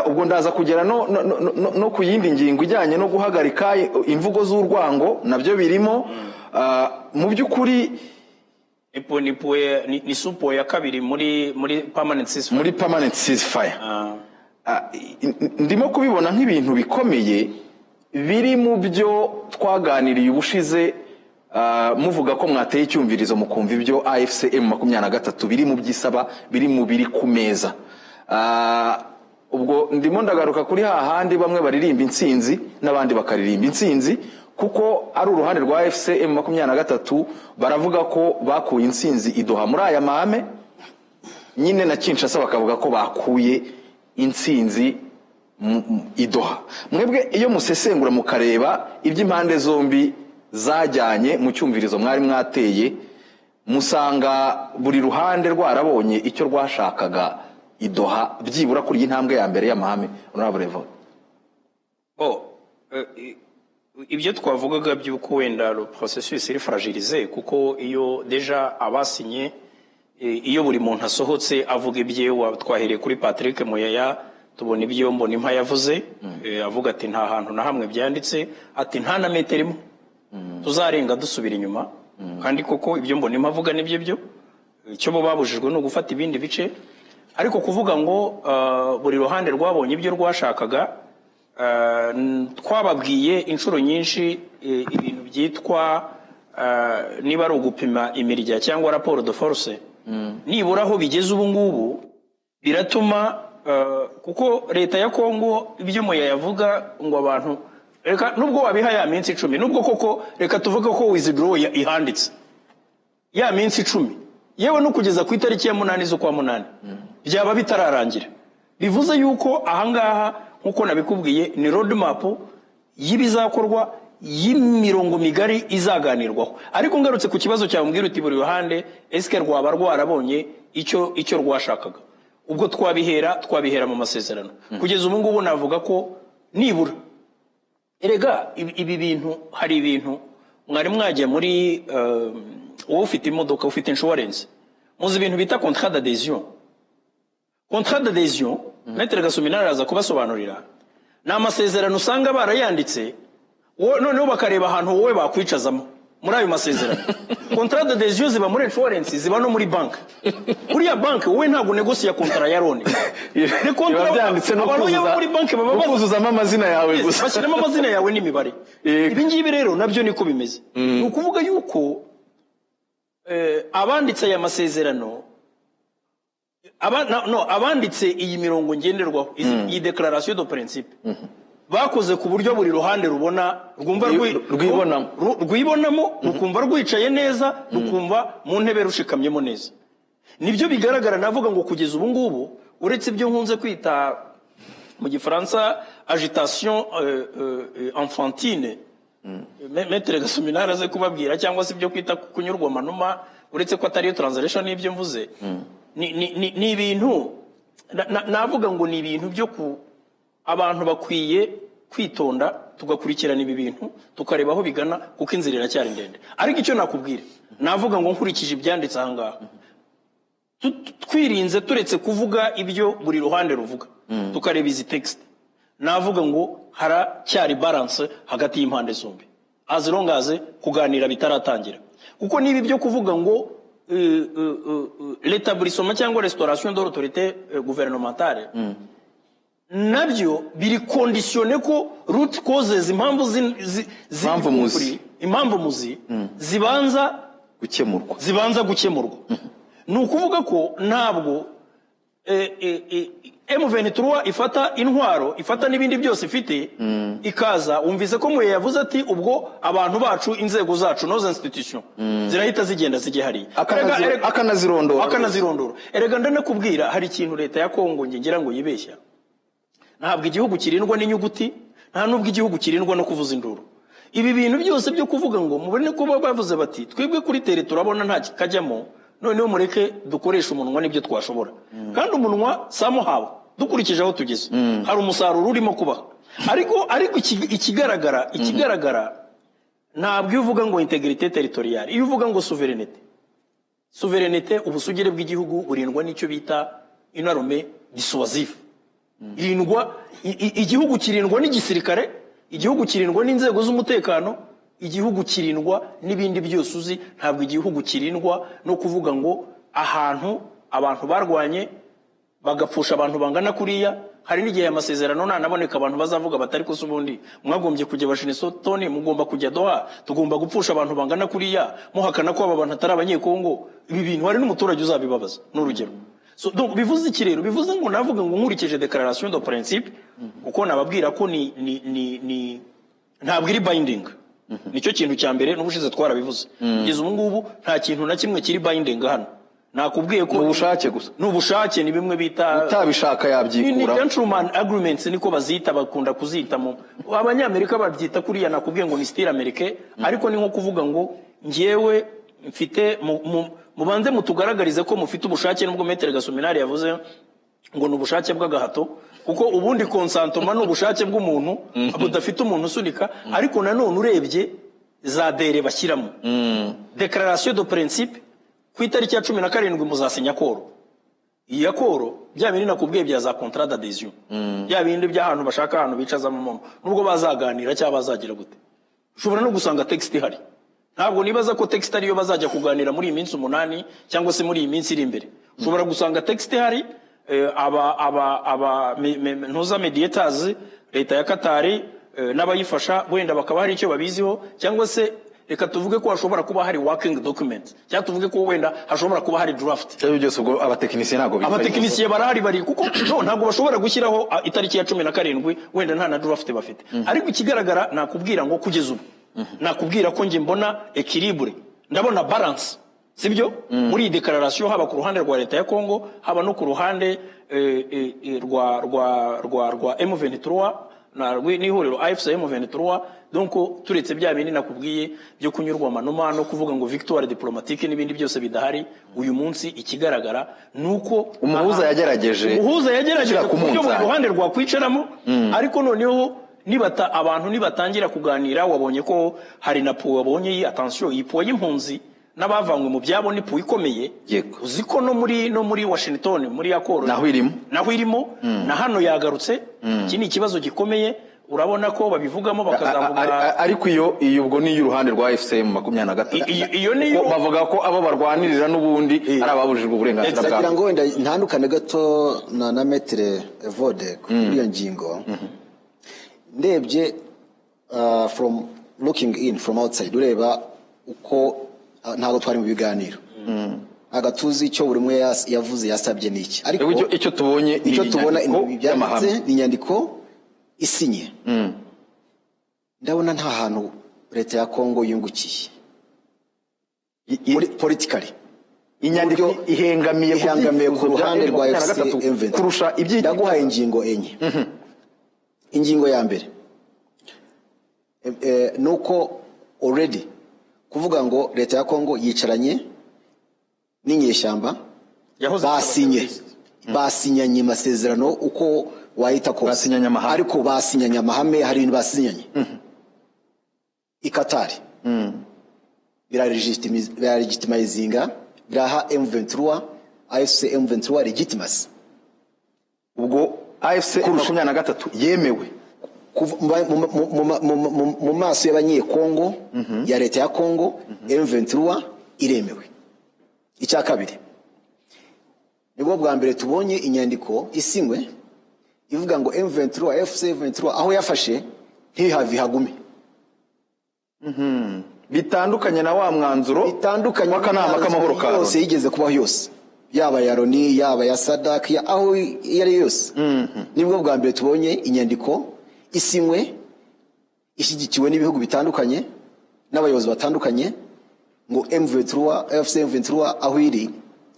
S2: Ubwo ndaza kugera no ku yindi ngingo ijyanye no guhagarika imvugo z'urwango, nabyo birimo. Mu by'ukuri
S1: Ni sous-point ya kabiri muri permanent ceasefire.
S2: Muri permanent ceasefire. Ndimo kubibona nk'ibintu bikomeye biri mu byo twaganiriye ubushize, muvuga ko mwateye icyumvirizo mukumva ibyo AFC M23 biri mu byisaba, biri mu biri ku meza. Ubwo ndimo ndagaruka kuri hahandi bamwe baririmba intsinzi n'abandi bakaririmba intsinzi, kuko ari uruhande rwa AFC M23 baravuga ko bakuye intsinzi i Doha muri aya mahame nyine, na Kinshasa bakavuga ko bakuye intsinzi i Doha. Mwebwe iyo musesengura mukareba iby'impande zombi zajyanye mu cyumvirizo mwari mwateye, musanga buri ruhande rwarabonye icyo rwashakaga i Doha, byibura kuri iyi ntambwe ya mbere y'amahame, honorable Evode?
S1: Bon, ibyo twavugaga by'uko wenda le processus iri fragilisé, kuko iyo déjà abasinye, iyo buri muntu asohotse avuga ibye, twahereye kuri Patrick Muyaya, tubona ibyo Mbonimpa yavuze, avuga ati nta hantu na hamwe byanditse, ati nta na metero imwe tuzarenga dusubira inyuma. Kandi koko ibyo Mbonimpa avuga nibyo byo, icyo bo babujijwe ni ugufata ibindi bice. Ariko kuvuga ngo buri ruhande rwabonye ibyo rwashakaga, twababwiye inshuro nyinshi, ibintu byitwa niba ari ugupima imirya cyangwa rapport de force, nibura aho bigeze ubu ngubu biratuma, kuko leta ya Kongo, ibyo Muya yavuga ngo abantu, reka nubwo wabiha ya minsi 10, nubwo koko reka tuvuge ko withdraw ihanditse ya minsi 10, yewe no kugeza ku itariki ya 8 z'ukwa munani byaba bitararangira, bivuze yuko ahangaha, nk'uko nabikubwiye, ni road map y'ibizakorwa, y'imirongo migari izaganirwaho. Ariko ngarutse ku kibazo cyawe, mbwira uti buri ruhande eske rwaba rwarabonye icyo rwashakaga, ubwo twabihera mu masezerano. Kugeza ubu ngubu navuga ko nibura, erega ibi bintu, hari ibintu mwari mwajya muri, wowe ufite imodoka, ufite insurance, muzi ibintu bita contrat d'adhésion. Contrat d'adhésion, Maître Gasumina araza kubasobanurira, ni amasezerano usanga barayanditse, noneho bakareba ahantu wowe bakwicazamo muri ayo masezerano. Contrat d'adhésion ziba muri insurance, ziba no muri banki. Buriya banki wowe ntabwo negosiya contrat ya loan. Ni
S2: Biba byanditse no
S1: abantu
S2: kuzuza
S1: muri banki baba
S2: no kuzuzamo amazina yawe gusa.
S1: Bashyiramo amazina yawe n'imibare.
S2: Yego.
S1: Ibi ngibi rero nabyo niko bimeze. Ni ukuvuga yuko abanditse aya masezerano, no, abanditse iyi mirongo ngenderwaho, iyi déclaration de principe, bakoze ku buryo buri ruhande rubona, rwumva
S2: Rwibonamo.
S1: Rwibonamo, rukumva rwicaye neza, rukumva mu ntebe rushikamyemo neza. Nibyo bigaragara. Navuga ngo kugeza ubu ngubu, uretse ibyo nkunze kwita mu gifaransa agitation enfantine, Maître Gasuminari aze kubabwira, cyangwa se ibyo kwita kunyurwa amanuma, uretse ko atariyo translation y'ibyo mvuze, ni ibintu navuga ngo ni ibintu byo ku abantu bakwiye kwitonda, tugakurikirana ibi bintu, tukareba aho bigana, kuko inzira iracyari ndende. Ariko icyo nakubwira, navuga ngo nkurikije ibyanditse aha ngaha, twirinze, turetse kuvuga ibyo buri ruhande ruvuga, tukareba izi texte, navuga ngo haracyari balance hagati y'impande zombi, as long as kuganira bitaratangira. Kuko niba ibyo kuvuga ngo l'établissement cyangwa restauration de l'autorité gouvernementale, nabyo biri conditionné ko root causes, impamvu
S2: Impamvu muzi.
S1: Impamvu muzi zibanza
S2: gukemurwa.
S1: Zibanza gukemurwa. Ni ukuvuga ko ntabwo M23 ifata intwaro, ifata n'ibindi byose ifite, ikaza. Wumvise ko Muye yavuze ati: "Ubwo abantu bacu, inzego zacu, nos institutions zirahita zigenda zijye hariya."
S2: Akanazirondora.
S1: Akanazirondora. Erega ndanakubwira, hari ikintu leta ya Kongo nge ngira ngo yibeshya. Ntabwo igihugu kirindwa n'inyuguti, nta n'ubwo igihugu kirindwa no kuvuza induru. Ibi bintu byose byo kuvuga ngo mubone ko bavuze bati: "Twebwe kuri terrain turabona nta kikajyamo, noneho mureke dukoreshe umunwa n'ibyo twashobora." Kandi umunwa somehow, dukurikije aho tugeze, hari umusaruro urimo kubaho. Ariko ikigaragara, ntabwo iyo uvuga ngo intégrité territoriale, iyo uvuga ngo souveraineté, ubusugire bw'igihugu burindwa n'icyo bita une armée dissuasive. Irindwa igihugu kirindwa n'igisirikare, igihugu kirindwa n'inzego z'umutekano, igihugu kirindwa n'ibindi byose uzi. Ntabwo igihugu kirindwa no kuvuga ngo ahantu abantu barwanye bagapfusha abantu bangana kuriya. Hari n'igihe aya masezerano nanaboneka, abantu bazavuga batari ko se ubundi mwagombye kujya Washington, mugomba kujya Doha, tugomba gupfusha abantu bangana kuriya muhakana ko aba bantu atari Abanyekongo? Ibi bintu hari n'umuturage uzabibabaza, ni urugero. So, donc bivuze iki rero? Bivuze ngo navuga ngo nkurikije déclaration de principe, kuko nababwira ko ni ntabwo iri binding. Nicyo kintu cya mbere, n'ubushize twarabivuze. Kugeza ubu ngubu nta kintu na kimwe kiri binding hano. Nakubwiye ko
S2: Ni ubushake gusa.
S1: Ni ubushake, ni bimwe bita
S2: utabishaka
S1: ni
S2: yabyikura.
S1: Gentleman agreements, niko bazita, bakunda kuzita mu Abanyamerika babyita kuriya. Nakubwiye ngo ni style américain, ariko ni nko kuvuga ngo njyewe mfite mubanze mutugaragarize ko mufite ubushake, nubwo Maître Gasominari yavuze ngo ni ubushake bw'agahato, kuko ubundi consentement ni ubushake bw'umuntu budafite umuntu usunika. Ariko nanone urebye za délai bashyiramo, déclaration de principe, ku itariki ya 17 muzasinya accord. Iyi accord, bya bindi nakubwiye bya za contrat d'adhésion, bya bindi by'ahantu bashaka ahantu bicazamo umuntu, nubwo bazaganira cyangwa bazagira gute, ushobora no gusanga texte ihari. Ntabwo nibaza ko texte ariyo bazajya kuganira muri iyi minsi 8 cyangwa se muri iyi minsi iri imbere. Ushobora gusanga texte ihari, aba ntuza mediators, leta ya Katari n'abayifasha, wenda bakaba hari icyo babiziho, cyangwa se reka tuvuge ko hashobora kuba hari working document, cyangwa tuvuge ko wenda hashobora kuba hari draft.
S2: Ibyo byose ubwo abatekinisiye ntabwo bicaye.
S1: Abatekinisiye barahari bari, kuko no ntabwo bashobora gushyiraho itariki ya 17 wenda nta na draft bafite. Ariko ikigaragara, nakubwira ngo kugeza ubu nakubwira ko njye mbona équilibre, ndabona balance, sibyo, muri iyi déclaration, haba ku ruhande rwa leta ya Congo, haba no ku ruhande rwa M23 na n'ihuriro AFC M23. Donc turetse bya bindi nakubwiye byo kunyurwa amanuma no kuvuga ngo victoire diplomatique n'ibindi byose bidahari uyu munsi, ikigaragara ni uko
S2: Umuhuza yagerageje
S1: umuhuza yagerageje
S2: gushyira
S1: ku
S2: ku
S1: buryo buri
S2: munzani.
S1: ruhande rwakwicaramo. Ariko noneho nibata abantu nibatangira kuganira, wabonye ko hari na point, wabonye iyi attention, iyi point y'impunzi n'abavanywe mu byabo ni point ikomeye. Uzi ko no muri Washington, muri accord,
S2: Naho irimo.
S1: Naho irimo, na hano yagarutse. Iki ni ikibazo gikomeye, urabona ko babivugamo bakazavuga.
S2: Ariko iyo ubwo ni iy'uruhande rwa FCM 23.
S1: Iyo niyo-
S2: Kuko bavuga ko abo barwanirira n'ubundi ari ababujijwe uburenganzira
S3: Ndagira
S2: bwabo.
S3: ngo wenda ntandukane gato na Maître Evode kuri iyo ngingo. Ndebye from looking in from outside, ureba uko ntabwo twari mu biganiro, ntabwo tuzi icyo buri umwe yavuze, yasabye n'iki, ariko
S2: Icyo tubonye ni
S3: icyo tubona
S2: inyandiko
S3: ibi byanditse
S2: y'amahame.
S3: Ni inyandiko isinye. Ndabona nta hantu leta ya Kongo yungukiye muri politically.
S2: Inyandiko
S3: Uburyo
S2: ihengamiye ku
S3: ihangamiye ku
S2: byifuzo bya
S3: ruhande rwa
S2: M23
S3: FC M23
S2: kurusha ibyi
S3: Ndaguhaye ingingo enye. Ingingo ya mbere ni uko already kuvuga ngo leta ya Kongo yicaranye n'inyeshyamba
S1: Yahoze
S3: basinye
S1: ari
S3: Basinyanye amasezerano uko wahita kose,
S2: Basinyanye amahame.
S3: Ariko basinyanye amahame, hari ibintu basinyanye i Katari, biralegitimizinga, biraha M23, AFC M23 legitimacy.
S2: Ubwo AFC 23 yemewe
S3: Kuva mu maso y'Abanyekongo, ya leta ya Kongo, M23 iremewe. Icya kabiri, nibwo bwa mbere tubonye inyandiko isinywe ivuga ngo M23, AFC M23, aho yafashe ntihave, hagume.
S2: Bitandukanye na wa mwanzuro
S3: Bitandukanye
S2: w'akanama k'amahoro ka
S3: yose
S2: Loni.
S3: yigeze kubaho yose, yaba ya Loni, yaba ya SADC, ya aho iyo ari yo yose. Nibwo bwa mbere tubonye inyandiko isinywe, ishyigikiwe n'ibihugu bitandukanye n'abayobozi batandukanye, ngo M23, AFC M23, aho iri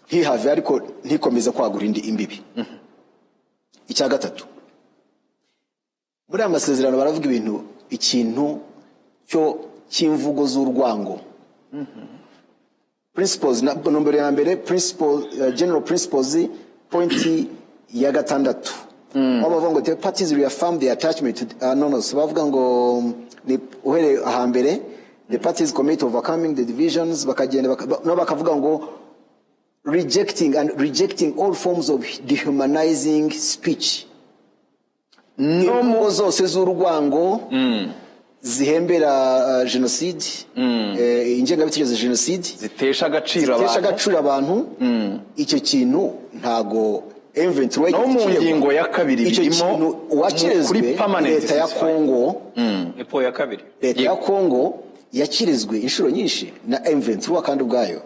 S3: ntihave, ariko ntikomeze kwagura indi imbibi. Icya gatatu, muri aya masezerano baravuga ibintu, ikintu cyo cy'imvugo z'urwango, principles na nombero ya mbere, principle, general principles, point ya gatandatu, aho bavuga ngo "The parties reaffirm their attachment to", no, so bavuga ngo ni uhereye ahambere, "The parties commit to overcoming the divisions", bakagenda no bakavuga ngo "rejecting and rejecting all forms of dehumanizing speech", imvugo zose z'urwango zihembera jenoside, ingengabitekerezo ya jenoside,
S2: zitesha agaciro
S3: zitesha
S2: abantu.
S3: Agaciro abantu. Icyo kintu ntago M23
S2: No mu
S3: yigeze
S2: ngingo ya kabiri
S3: icyo
S2: birimo
S3: kintu uwakirezwe
S2: kuri permanent
S3: leta ya
S2: ceasefire.
S3: Kongo.
S1: Ni po ya kabiri.
S3: Leta ya Kongo yakirezwe inshuro nyinshi na M23, kandi ubwayo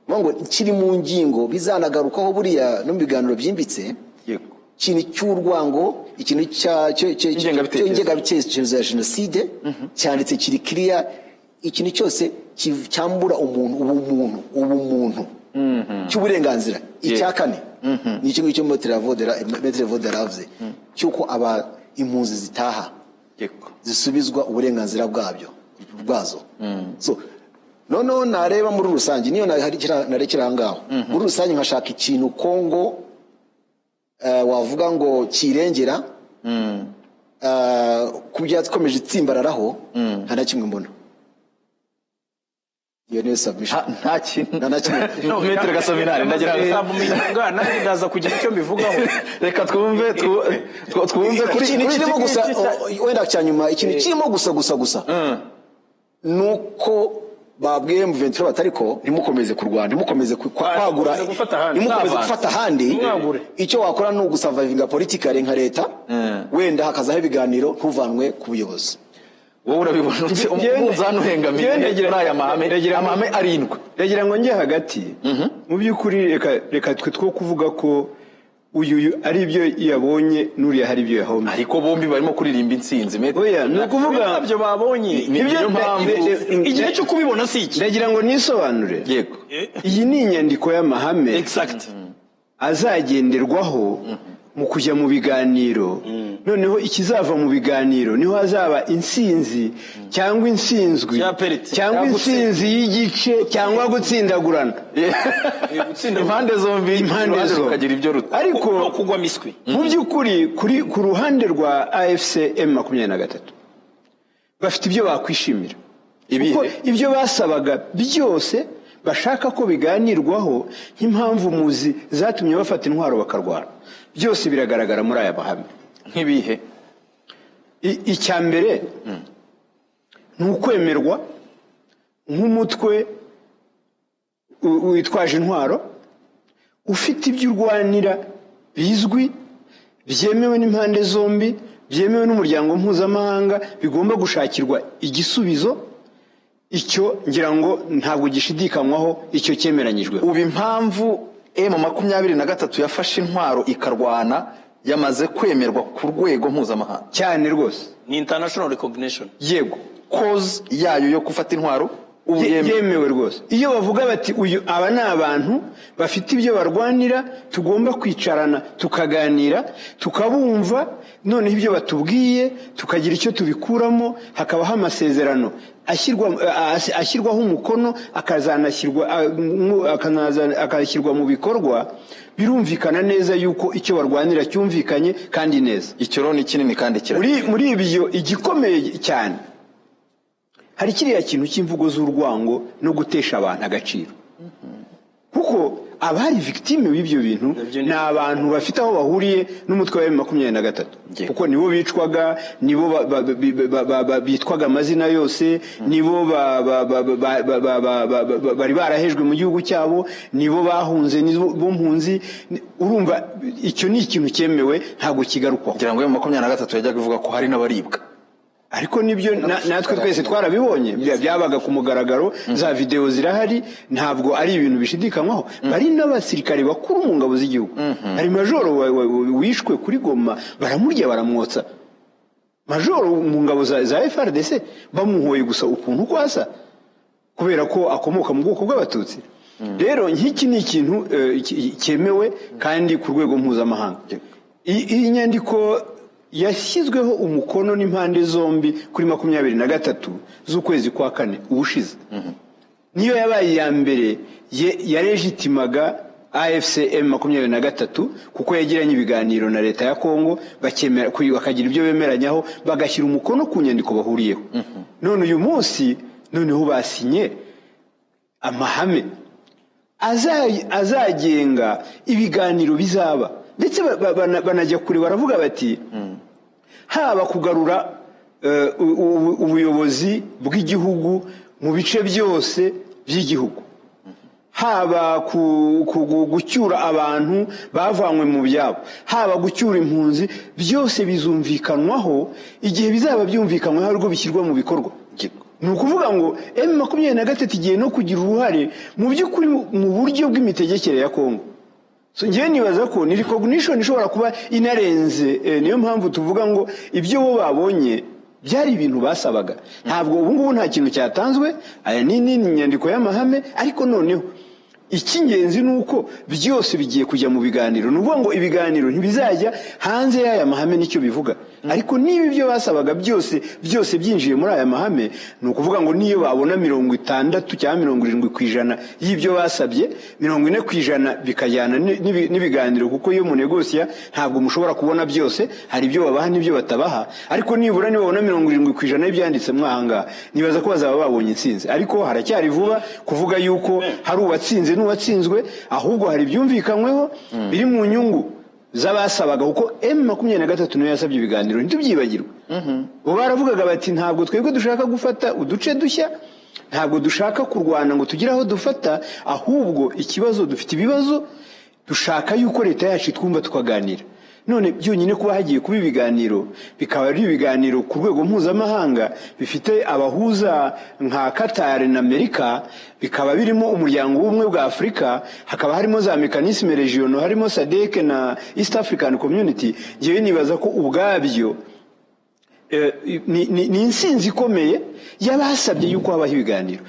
S3: ngo kiri mu ngingo bizanagarukaho buriya no mu biganiro byimbitse, ikintu cy'urwango, ikintu
S2: Ingengabitekerezo.
S3: cy'ingengabitekerezo ya jenoside cyanditse kiri kiriya, ikintu cyose cyambura umuntu ubumuntu cy'uburenganzira. Icya kane ni icyo ngicyo Maître Vodera yavuze, cy'uko aba impunzi zitaha, zisubizwa uburenganzira bwazo. So noneho nareba muri rusange, niyo narekera aha ngaho, muri rusange nkashaka ikintu Kongo wavuga ngo kirengera ku byo yakomeje itsimbararaho, nta na kimwe mbona. Iyo niyo submission.
S2: Nta kintu?
S3: Nta na kimwe.
S2: No, Maître Gasominari, ndagira ngo
S1: Submittinga, nanjye ndaza kugira icyo mbivugaho.
S2: Reka twumve twumve kuri
S3: Ikintu
S2: kuri
S3: kirimo
S2: iki
S3: gusa,
S2: ngiki
S3: wenda cya nyuma, ikintu kirimo gusa gusa gusa nuko babwiye M23 bati: "Ariko ntimukomeze kurwana, ntimukomeze kwagura,
S1: Ntimukomeze gufata ahandi.
S3: ntimukomeze
S2: N'abantu.
S3: gufata ahandi.
S1: Ntimwagure."
S3: Icyo wakora ni ugusurvivinga politically nka leta, wenda hakazaho ibiganiro, ntuvanwe ku buyobozi."
S2: Wowe urabibona ute, umunzani uhengamiye muri aya mahame, amahame arindwi?
S4: Ndagira ngo njye hagati. Mu by'ukuri, reka twe two kuvuga ko uyu ari ibyo yabonye n'uriya hari ibyo yahombye.
S2: Ariko bombi barimo kuririmba intsinzi, Maître.
S4: Oya, ni ukuvuga
S1: Ntabyo babonye.
S2: Niyo mpamvu
S1: Igihe cyo kubibona si iki.
S4: Ndagira ngo nisobanure. Iyi ni inyandiko y'amahame azagenderwaho mu kujya mu biganiro. Noneho ikizava mu biganiro niho hazaba intsinzi cyangwa intsinzwi,
S1: Cya penalty.
S4: cyangwa intsinzi y'igice cyangwa gutsindagurana.
S2: Impande zombi,
S4: Impande
S2: uruhande
S4: zombi.
S2: rukagira ibyo ruta.
S4: Ariko
S1: No kugwa miswi.
S4: mu by'ukuri, kuri ku ruhande rwa AFC M23 bafite ibyo bakwishimira.
S2: Ibihe?
S4: Kuko ibyo basabaga byose, bashaka ko biganirwaho nk'impamvu muzi zatumye bafata intwaro bakarwana, byose biragaragara muri aya mahame.
S2: Nk'ibihe?
S4: Icya mbere ni ukwemerwa nk'umutwe witwaje intwaro, ufite ibyo urwanira bizwi, byemewe n'impande zombi, byemewe n'umuryango mpuzamahanga, bigomba gushakirwa igisubizo. Icyo ngira ngo ntabwo gishidikanywaho, icyo cyemeranyijweho.
S2: Ubu impamvu M23 yafashe intwaro ikarwana yamaze kwemerwa ku rwego mpuzamahanga?
S4: Cyane rwose.
S1: Ni international recognition.
S4: Yego.
S2: Cause yayo yo gufata intwaro Ubu yemewe.
S4: Yemewe rwose. Iyo bavuga bati uyu, aba ni abantu bafite ibyo barwanira, tugomba kwicarana tukaganira, tukabumva, noneho ibyo batubwiye tukagira icyo tubikuramo, hakabaho amasezerano ashyirwaho umukono, akazanashyirwa akashyirwa mu bikorwa, birumvikana neza yuko icyo barwanira cyumvikanye kandi neza.
S2: Icyo rero ni kinini kandi kira
S4: Muri ibyo, igikomeye cyane, hari kiriya kintu cy'imvugo z'urwango no gutesha abantu agaciro, kuko abari victime b'ibyo bintu
S1: Nabyo
S4: ni abantu bafite aho bahuriye n'umutwe wa M23, kuko nibo bicwaga, nibo bitwaga amazina yose, nibo bari barahejwe mu gihugu cyabo, nibo bahunze, nibo mpunzi. Urumva icyo ni ikintu cyemewe, ntabwo kigarukwaho.
S2: Kugira ngo M23 yajyaga ivuga ko hari n'abaribwa.
S4: Ariko nibyo, natwe twese twarabibonye, byabaga ku mugaragaro, za videwo zirahari, ntabwo ari ibintu bishidikanywaho. Bari n'abasirikare bakuru mu ngabo z'igihugu. Hari majoro wishwe kuri Goma, baramurya, baramwotsa, majoro mu ngabo za FARDC, bamuhoye gusa ukuntu uko asa, kubera ko akomoka mu bwoko bw'Abatutsi. Rero nk'iki ni ikintu cyemewe kandi ku rwego mpuzamahanga. Iyi nyandiko yashyizweho umukono n'impande zombi kuri 23 z'ukwezi kwa kane ubushize, niyo yabaye iya mbere yarejitimaga AFC M23, kuko yagiranye ibiganiro na leta ya Kongo, bakemera, bakagira ibyo bemeranyaho, bagashyira umukono ku nyandiko bahuriyeho. None uyu munsi noneho basinye amahame azagenga ibiganiro bizaba, ndetse banajya kure, baravuga bati haba kugarura ubuyobozi bw'igihugu mu bice byose by'igihugu, haba gucyura abantu bavanywe mu byabo, haba gucyura impunzi, byose bizumvikanwaho. Igihe bizaba byumvikanyweho aribwo bishyirwa mu bikorwa. Ni ukuvuga ngo M23 igiye no kugira uruhare mu by'ukuri mu buryo bw'imitegekere ya Kongo. So ngewe nibaza ko ni recognition ishobora kuba inarenze, niyo mpamvu tuvuga ngo ibyo bo babonye byari ibintu basabaga. Ntabwo ubu ngubu nta kintu cyatanzwe, aya ni inyandiko y'amahame, ariko noneho icy'ingenzi ni uko byose bigiye kujya mu biganiro. Ni ukuvuga ngo ibiganiro ntibizajya hanze y'aya mahame, nicyo bivuga. Ariko niba ibyo basabaga byose byose byinjiye muri aya mahame, ni ukuvuga ngo niyo babona 60 cyangwa 70% y'ibyo basabye, 40% bikajyana n'ibiganiro, kuko iyo munegosiya ntabwo mushobora kubona byose, hari ibyo babaha n'ibyo batabaha. Ariko nibura nibabona 70% y'ibyanditse aha ngaha, nibaza ko bazaba babonye intsinzi. Ariko haracyari vuba kuvuga yuko hari uwatsinze n'uwatsinzwe, ahubwo hari ibyumvikanyweho biri mu nyungu z'abasabaga, kuko M23 niyo yasabye ibiganiro, ntitubyibagirwe. Bo baravugaga bati ntabwo twebwe dushaka gufata uduce dushya, ntabwo dushaka kurwana ngo tugire aho dufata, ahubwo ikibazo dufite, ibibazo dushaka yuko leta yacu itwumva tukaganira. None byonyine kuba hagiye kuba ibiganiro, bikaba ari ibiganiro ku rwego mpuzamahanga bifite abahuza nka Qatar na Amerika, bikaba birimo Umuryango w'Ubumwe bwa Afurika, hakaba harimo za mécanismes régionaux, harimo SADC na East African Community, ngewe nibaza ko ubwabyo ni intsinzi ikomeye y'abasabye yuko habaho ibiganiro.